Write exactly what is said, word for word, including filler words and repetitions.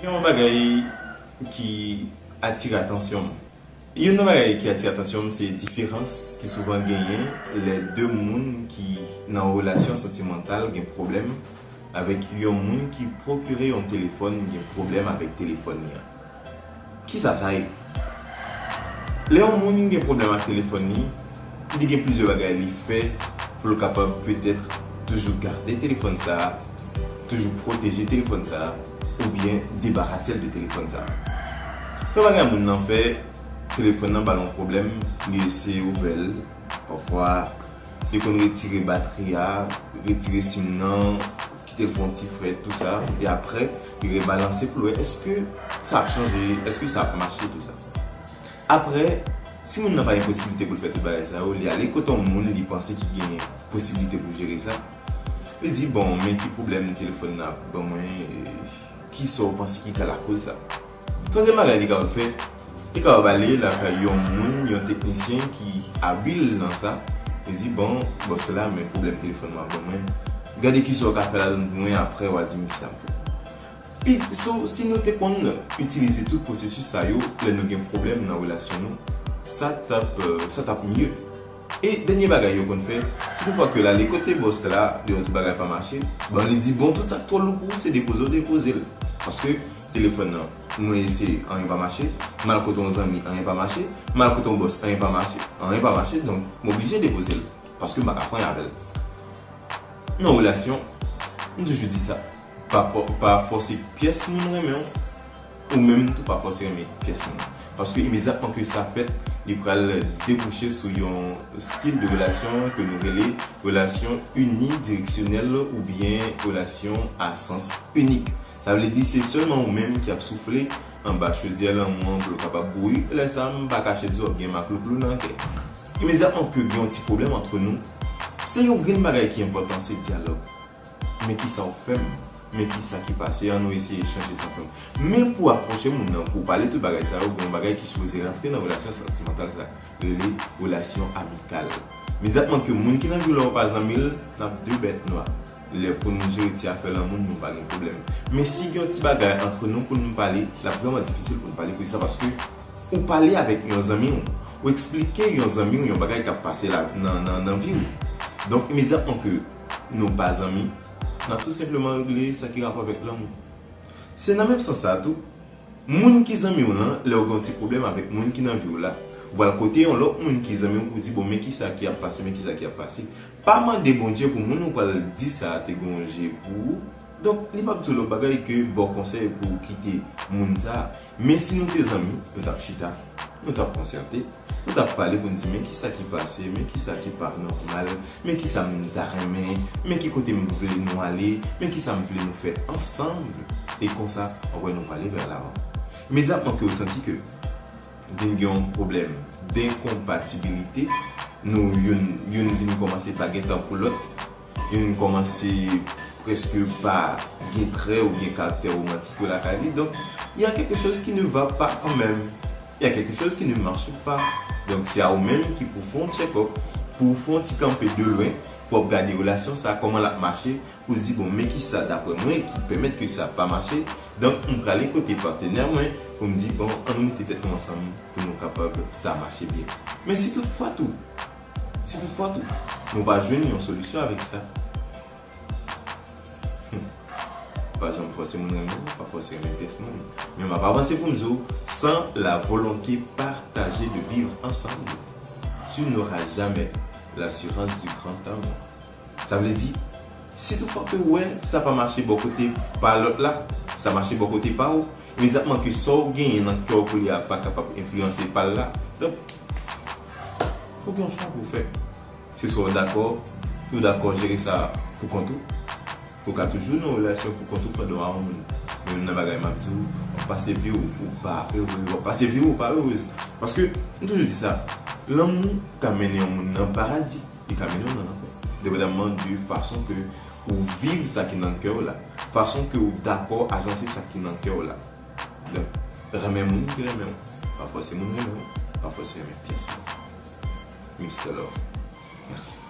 Gen yon bagay ki atire atansyon m. Youn nan bagay ki atire atansyon m se diferans ki souvan genyen lè de moun ki nan relasyon santimantal gen pwoblèm avèk yon moun ki pwokire yon telefòn gen pwoblèm avèk telefòn li an. Kisa sa ye? Lè yon moun gen pwoblèm ak telefòn li, li gen plizyè bagay li fè pou l kapab petèt toujou gade telefòn sa a, toujou pwoteje telefòn sa a, oubyen debarase l de telefòn sa a. Yon bagay moun nan fè, telefòn nan ba l yon pwoblèm, li eseye ouvè l, pafwa li konn retire batri a, retire sim nan, kite l fè yon ti frèt, tou sa, e apre, li rebalanse pou l wè èske sa ap chanje, èske sa ap mache, tou sa. Apre, si moun nan pa gen posiblite pou l fè tout bagay sa yo, li ale kote yon moun li panse ki gen posiblite pou jere sa. Li di, "Bon, men ki pwoblèm telefòn nan ap ban mwen, e, kisa w panse ki ka lakoz sa?" Twazyèm bagay li kapab fè, li kapab ale lakay yon moun, yon teknisyen ki abil nan sa. Li di, "Bon, bòs la, men pwoblèm telefòn nan ap ban mwen. Gade kisa w ka fè ladan l pou mwen, apre w a di m kisa pou." Pi, so, si nou te konn itilize tout pwosesis sa yo lè nou gen pwoblèm nan relasyon nou, sa t ap, euh, sa t ap mye. E dènye bagay yo konn fè, si toutfwa ke l ale kote bòs la, li wè tout bagay pa mache, bon, li di, "Bon, tout sa k twò lou pou ou, se depoze w depoze l." Paske telefòn nan, mwen eseye, anyen pa mache, m al kote yon zanmi, anyen pa mache, m al kote yon bòs, anyen pa mache, anyen pa mache, donk, m oblije depoze l, paske m pa ka fè anyen avè l. Nan relasyon, m toujou di sa, pa fò-, pa fòse pyès moun renmen w, ou menm tou pa fòse renmen pyès moun. Paske imedyatman ke sa fèt, li pral debouche sou yon stil de relasyon ke nou rele relasyon inidireksyonèl oubyen relasyon a sans inik. Sa vle di se sèlman ou menm ki ap soufle anba chodyè lanmou an pou l kapab bouyi. Lè sa a, m pa kache di w ap gen maklouklou nan kè. Imedyatman ke gen yon ti pwoblèm antre nou, se yon grenn bagay ki enpòtan, se dyalòg. Men kisa w fè m? Men kisa ki pase? Ann nou eseye chanje sa ansanm. Men pou w apwoche moun nan, pou w pale tout bagay sa yo, gen yon bagay ki sipoze rantre nan relasyon santimantal sa, rele relasyon amikal. Imedyatman ke moun ki nan vi w la ou pa zanmi l, n ap de bèt nwa. Lè pou nou jere ti afè lanmou n, nou pa gen pwoblèm. Men si gen yon ti bagay antre nou pou nou pale, l ap vrèman difisil pou nou pale. Poukisa? Paske ou pale avèk yon zanmi w, ou eksplike yon zanmi w yon bagay k ap pase la nan, nan, nan vi w. Donk, imedyatman ke nou pa zanmi, n ap tou senpleman regle sa ki rapò avèk lanmou. Se nan menm sans sa a tou, moun ki zanmi w lan, lè w gen yon ti pwoblèm avèk moun ki nan vi w la, ou pral kote yon lòt moun ki zanmi w pou di, "Bon, men kisa ki ap pase, men kisa ki ap pase." Pa mande Bondye pou moun ou pral di sa a te gen yon je pou ou. Donk, li p ap di w lòt bagay ke ba w konsèy pou w kite moun sa a. Men si nou te zanmi, nou t ap chita, nou t ap konsète, nou t ap pale pou n di, "Men kisa ki pase, men kisa ki pa nòmal, men kisa m ta renmen, men ki kote m vle nou ale, men kisa m vle nou fè ansanm." E konsa, w ap wè nou prale vè lavan. Imedyatman ke w santi ke vin gen yon pwoblèm denkonpatibilite, nou youn, youn vin kòmanse pa gen tan pou lòt, youn kòmanse prèske pa gen trè oubyen karaktè womantik yo lakay li. Donk, il y a quelque chose qui ne va pas quand même. Il y a quelque chose qui ne marche pas. Donk, se a ou menm ki pou fè yon check-up, pou w fè yon ti kanpe de lwen, pou w ap gade relasyon sa, kòman l ap mache, pou di, "Bon, men kisa, daprè mwen, ki pèmèt ke sa pa mache?" Donk, m prale kote patnè mwen pou m di, "Bon, ann nou mete tèt nou ansanm pou nou kapab sa mache byen." Men si toutfwa tou, si toutfwa tou, nou pa jwenn yon solisyon avèk sa, hmm, pa janm fòse moun renmen w, pa fòse renmen pyès moun. Men m ap avanse pou m di w, sans la volonté partagée de vivre ensemble, tu n'auras jamais l'assurance du grand amour. Sa vle di, si toutfwa ke w wè sa pa mache bò kote pa lòt la, sa mache bò kote pa w, imedyatman ke sa w genyen nan kè w pou li a pa kapab enfliyanse pa l la, donk, fòk gen yon chwa pou w fè. Se swa w dakò, ou dakò jere sa pou kont ou, ou ka toujou nan relasyon pou kont ou pandan w a yon moun. Men youn nan bagay m ap di w, w ap pase vi w, ou pa ere, w ap pase vi w, ou pa erez. Paske, m toujou di sa, lanmou ka mennen yon moun nan paradi. Li ka mennen w nan lanfè. Depandamman de fason ke ou viv sa ki nan kè w la, fason ke ou dakò ajanse sa ki nan kè w la. Donk, renmen moun ki renmen w. Pa fòse moun renmen w. Pa fòse renmen pyès moun. Mister Love. Mèsi.